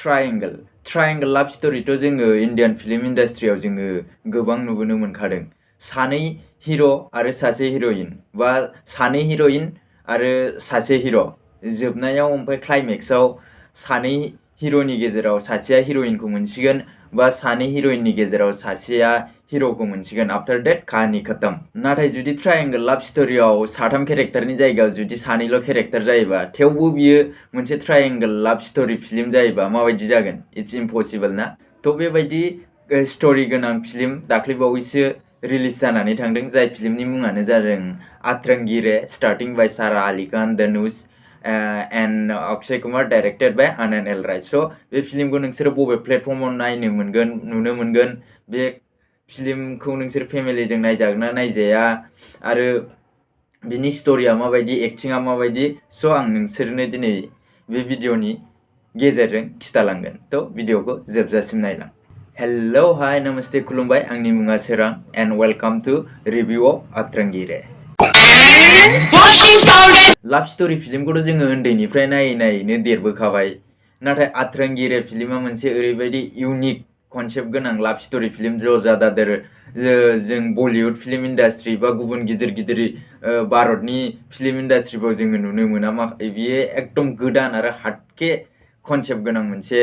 Triangle लाभ स्टोरीथ' जोङो Indian film इन्डास्ट्रियाव जोङो गोबां नुबोनो मोनखादों। सानै हिर' आरो सासे हिर'इन बा सानै हिर'इन आरो सासे हिर' जोबनायाव ओमफ्राय क्लाइमेक्सआव सानै हिर'नि गेजेराव सासेया हिर'इनखौ मोनसिगोन बा सानै हिर'इननि गेजेराव सासेया हिर'खौ मोनसिगोन आफ्टार डेट काहानि खतम। नाथाय जुदि ट्रायंगल लाभ स्टोरीआव साथाम केरेक्टारनि जायगायाव जुदि सानैल' केरेक्टार जायोबा थेवबो बियो मोनसे ट्रायंगल लाभ स्टोरी फिल्म जायोबा माबायदि जागोन? इट्स इम्पसिबल ना। थ' बेबायदि स्टोरी गोनां फिल्म दाख्लैबावैसो रिलिज जानानै थांदों, जाय फिल्मनि मुङानो जादों आत्रंगी रे, starting by Sara Ali Khan, Dhanush and Akshay Kumar, directed by Aanand L Rai. स' बे फिल्मखौ नोंसोरो बबे प्लेटफर्माव नायनो मोनगोन, नुनो मोनगोन? बे फिल्मखौ नोंसोर फेमिलिजों नायजागोन ना नायजाया, आरो बिनि स्ट'रिया माबायदि, एक्टिंआ माबायदि? स' आं नोंसोरनो दिनै बे भिडिअ'नि गेजेरजों खिथालांगोन। थ' भिडिअ'खौ जोबजासिम नायलां। हेलौ हाय नमस्ते खुलुमबाय, आंनि मुङा सोरां and welcome to review of Atrangi Re. Love story फिल्मखौथ' जोङो उन्दैनिफ्राय नायैनो देरबोखाबाय, नाथाय आत्रंगी रे फिल्मा मोनसे ओरैबायदि इउनिक कनसेप्ट गोनां लाभ स्टोरी फिल्म जादादर जों बलिउड फिल्म इन्डास्ट्रि बा गुबुन गिदिर गिदिर भारतनि फिल्म इन्डास्ट्रिफ्राव जोङो नुनो मोना। बियो एकदम गोदान आरो हाटके कनसेप्ट गोनां मोनसे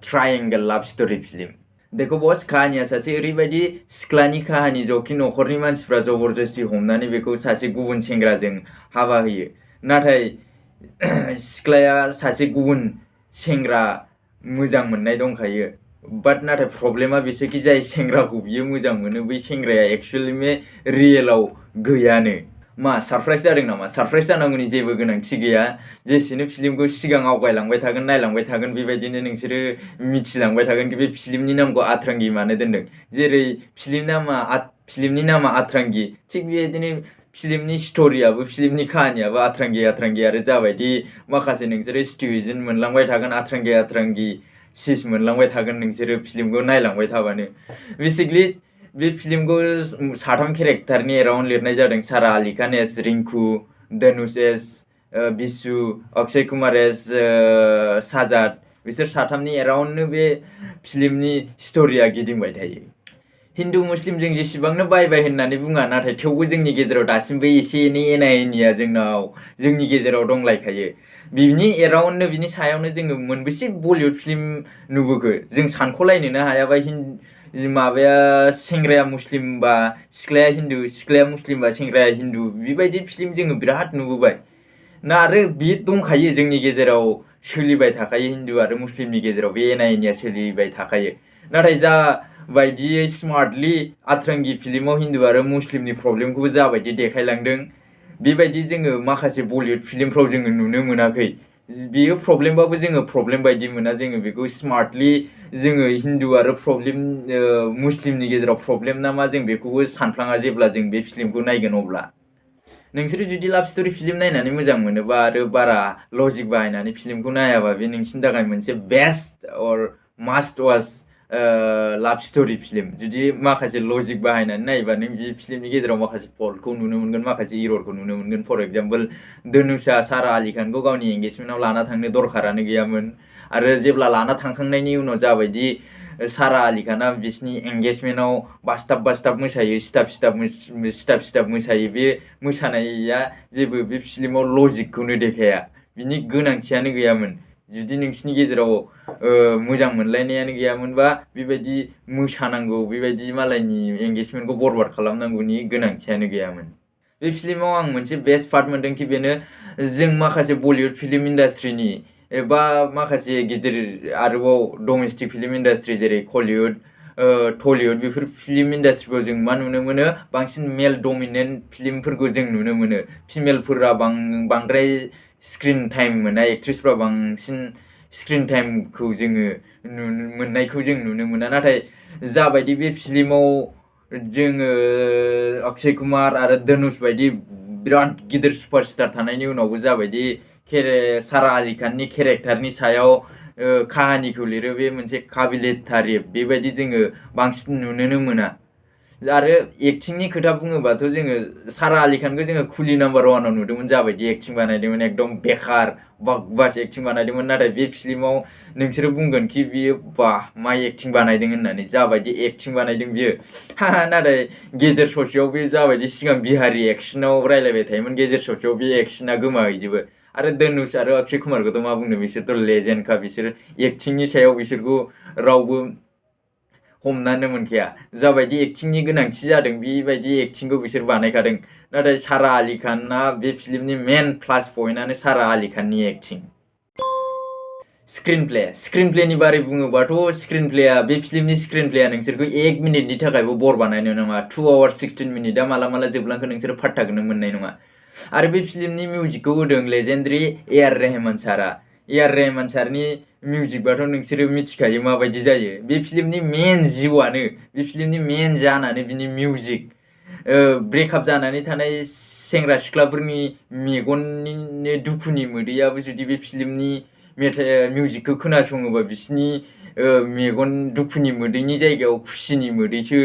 ट्रायंगल लाभ स्टोरी फिल्म। देखो बस, काहानिया सासे ओरैबायदि सिख्लानि काहानि जखि न'खरनि मानसिफ्रा जबरदस्ति हमनानै बेखौ सासे गुबुन सेंग्राजों हाबा होयो, नाथाय सिख्लाया सासे गुबुन सेंग्रा मोजां मोननाय दंखायो। बाट नाथाय प्रब्लेमा बेसोखि जाय सेंग्राखौ बियो मोजां मोनो बै सेंग्राया एक्सुवेलि रियेलाव गैयानो। मा सारप्राइज जादों नामा? सारप्राइज जानांगौनि जेबो गोनांथि गैया। जेसेनो फिल्मखौ सिगां आवगायलांबाय थागोन, नायलांबाय थागोन, बेबायदिनो नोंसोरो मिथिलांबाय थागोन कि बे फिल्मनि नामखौ आत्रंगी मानो दोनदों। जेरै फिल्मनि नामा आत्रंगी, थिग बेबायदिनो फिल्मनि स्ट'रियाबो, फिल्मनि काहानियाबो आत्रंगी आरो जाबायदि माखासे नोंसोरो सिटुएसन मोनलांबाय थागोन, आत्रंगी सिस मोनलांबाय थागोन नोंसोरो फिल्मखौ नायलांबाय थाबानो। बेसिकलि बे फिल्मखौ साथाम केरेक्टारनि एराउन्ड लिरनाय जादों। सारा आलि खान एस रिंकू, धनुष एस बिशु, अक्षय कुमार एस साजाद, बिसोर साथामनि एराउन्डनो बे फिल्मनि स्ट'रिया गिदिंबाय थायो। हिन्दु मुस्लिमजों जेसेबांनो बाय होननानै बुङा, नाथाय थेवबो जोंनि गेजेराव दासिमबो एसे एनै एना एनिया जोंनि गेजेराव दंलायखायो। बिनि एराउन्डनो, बिनि सायावनो जोङो मोनबेसे बलिउड फिल्म नुबोखो जों सानख'लायनोनो हायाबा। माबाया सेंग्राया मुस्लिमबा सिख्लाया हिन्दु, सिख्लाया मुस्लिमबा सेंग्राया हिन्दु, बेबायदि फिल्म जोङो बिराद नुबोबाय ना। आरो बे दंखायो जोंनि गेजेराव, सोलिबाय थाखायो। हिन्दु आरो मुस्लिमनि गेजेराव बे एना एनिया सोलिबाय थाखायो। नाथाय जा बायदियै स्मार्टलि आत्रंगी फिल्माव हिन्दु आरो मुस्लिमनि प्रब्लेमखौबो जाबायदि देखायलांदों, बेबायदि जोङो माखासे बलिउड फिल्मफ्राव जोङो नुनो मोनाखै। बेयो प्रब्लेमबाबो जोङो प्रब्लेम बायदि मोना, जोङो बेखौ स्मार्टलि जोङो हिन्दु आरो मुस्लिमनि गेजेराव प्रब्लेम ना मा, जों बेखौबो सानफ्लाङा जेब्ला जों बे फिल्मखौ नायगोन। अब्ला नोंसोरो जुदि लाभ स्टोरी फिल्म नायनानै मोजां मोनोबा आरो बारा लजिक बाहायनानै फिल्मखौ नायाबा, बे नोंसिनि थाखाय मोनसे बेस्ट अर मास्ट वाच लाभ स्टोरी फिल्म। जुदि माखासे लजिक बाहायनानै नायोबा नों बे फिल्मनि गेजेराव माखासे फल्टखौ नुनो मोनगोन, माखासे इररखौ नुनो मोनगोन। फर एग्जाम्पल, धनुषआ सारा आलि खानखौ गावनि एंगेजमेन्टआव लाना थांनो दरखारानो गैयामोन, आरो जेब्ला लाना थांखांनायनि उनाव जाबायदि सारा आलि खाना बिसिनि एंगेजमेन्टआव बासथाब मोसायो, सिथाब मोसायो, बे मोसानाया जेबो बे फिल्माव लजिकखौनो देखाया, बिनि गोनांथियानो गैयामोन। जुदि नोंसिनि गेजेराव मोजां मोनलायनायानो गैयामोनबा बेबायदि मोसानांगौ, बेबायदि मालायनि एंगेजमेन्टखौ बरबाद खालामनांगौनि गोनांथियानो गैयामोन। बे फिल्माव आं मोनसे बेस्ट पार्ट मोनदोंखि बेनो, जों माखासे बलिउड फिल्म इन्डास्ट्रिनि एबा माखासे गिदिर आरोबाव डमेस्टिक फिल्म इन्डास्ट्रि जेरै कलिउड, टलिउड, बेफोर फिल्म इन्डास्ट्रिफ्राव जों मा नुनो मोनो, बांसिन मेल डमिनेन्ट फिल्मफोरखौ जों नुनो मोनो। फिमेलफोरा बांद्राय स्क्रिन टाइम मोना, एक्ट्रेसफ्रा बांसिन स्क्रिन टाइमखौ जोङो मोननायखौ जों नुनो मोना। नाथाय जाबायदि बे फिल्माव जोङो अक्षय कुमार आरो धनुष बायदि बिराद गिदिर सुपारस्टार थानायनि उनावबो जाबायदि सारा आलि खाननि केरेक्टारनि सायाव काहानिखौ लिरो, बे मोनसे काबिले तारिफ, बेबायदि जोङो बांसिन नुनोनो मोना। आरो एक्टिंनि खोथा बुङोबाथ' जोङो सारा आलि खानखौ जोङो कुली नाम्बार 1आव नुदोंमोन जाबायदि एक्टिं बानायदोंमोन एकदम बेखार बाकबास एक्टिं बानायदोंमोन नाथाय बे फिल्माव नोंसोरो बुंगोन कि बियो बाह मा एक्टिं बानायदों होननानै जाबायदि एक्टिं बानायदों बियो नाथाय गेजेर ससेयाव बे जाबायदि सिगां बिहारि एक्सनाव रायलायबाय थायोमोन गेजेर ससेयाव बे एक्सना गोमाहैजोबो आरो धनुष आरो अक्षय कुमारखौथ' मा बुंनो बिसोरथ' लेजेन्डखा बिसोर एक्टिंनि सायाव बिसोरखौ रावबो हमनानै मोनखाया जाबायदि एक्टिंनि गोनांथि जादों बेबायदि एक्टिंखौ बिसोर बानायखादों नाथाय सारा आलि खानना बे फिल्मनि मेन प्लास पइन्टआनो सारा आलि खाननि एक्टिं स्क्रिन प्लेनि बारै बुङोबाथ' स्क्रिन प्लेया बे फिल्मनि स्क्रिन प्लेया नोंसोरखौ 1 मिनिटनि थाखायबो बर बानायनाय नङा 2 hours 16 मिनिटआ माला जोबलांखो नोंसोर फात्ताखौनो मोननाय नङा आरो बे फिल्मनि मिउजिकखौ होदों लेजेन्डारि ए.आर. रहमान सारा ए.आर. रहमान सारनि मिउजिकबाथ' नोंसोरो मिथिखायो माबायदि जायो बे फिल्मनि मेन जिउआनो बे फिल्मनि मेन जानानै बिनि मिउजिक ब्रेकआप जानानै थानाय सेंग्रा सिख्लाफोरनि मेगननि दुखुनि मोदैयाबो जुदि बे फिल्मनि मेथाइ मिउजिकखौ खोनासङोबा बिसिनि मेगन दुखुनि मोदैनि जायगायाव खुसिनि मोदैसो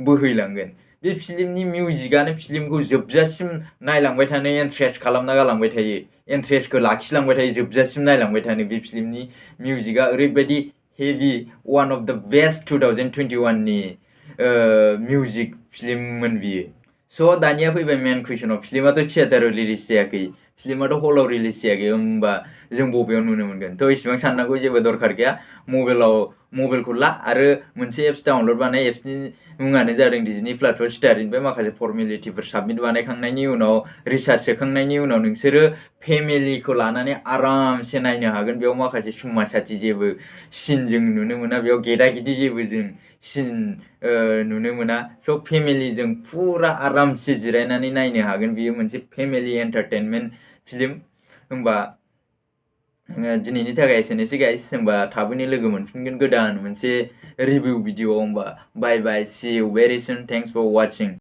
बोहैलांगोन बे फिल्मनि मिउजिकआनो फिल्मखौ जोबजासिम नायलांबाय थानो इन्ट्रेस्ट खालामना गालांबाय थायो इन्ट्रेस्टखौ लाखिलांबाय थायो जोबजासिम नायलांबाय थानो बे फिल्मनि मिउजिकआ ओरैबायदि हेभि वान अफ द बेस्ट 2021नि मिउजिक फिल्ममोन बियो स' दानिया फैबाय मेन कुइसनाव फिल्माथ' थियेटाराव रिलिज जायाखै फिल्माथ' हलाव रिलिज जायाखै होमबा जों बबेयाव नुनो मोनगोन थ' इसिबां साननांगौ जेबो दरखार गैया मबाइलखौ ला आरो मोनसे एप्स डाउनलड बानाय एप्सनि मुङानो जादों डिजनी प्लास हटस्टारनिफ्राय माखासे फर्मेलिटिफोर साबमिट बानायखांनायनि उनाव रिसार्ज सोखांनायनि उनाव नोंसोरो फेमिलिखौ लानानै आरामसे नायनो हागोन बेयाव माखासे समाजाथि जेबो सिन जों नुनो मोना बेयाव गेदा गिदि जेबो जों सिन नुनो मोना स' फेमिलिजों फुरा आरामसे जिरायनानै नायनो हागोन बियो मोनसे फेमिलि एन्टारटेनमेन्ट फिल्म होमबा दिनैनि थाखाय एसेनोसै गाइस होमबा थाबैनो लोगो मोनफिनगोन गोदान मोनसे रिभिउ भिडिअ होमबा bye bye see you very soon thanks for watching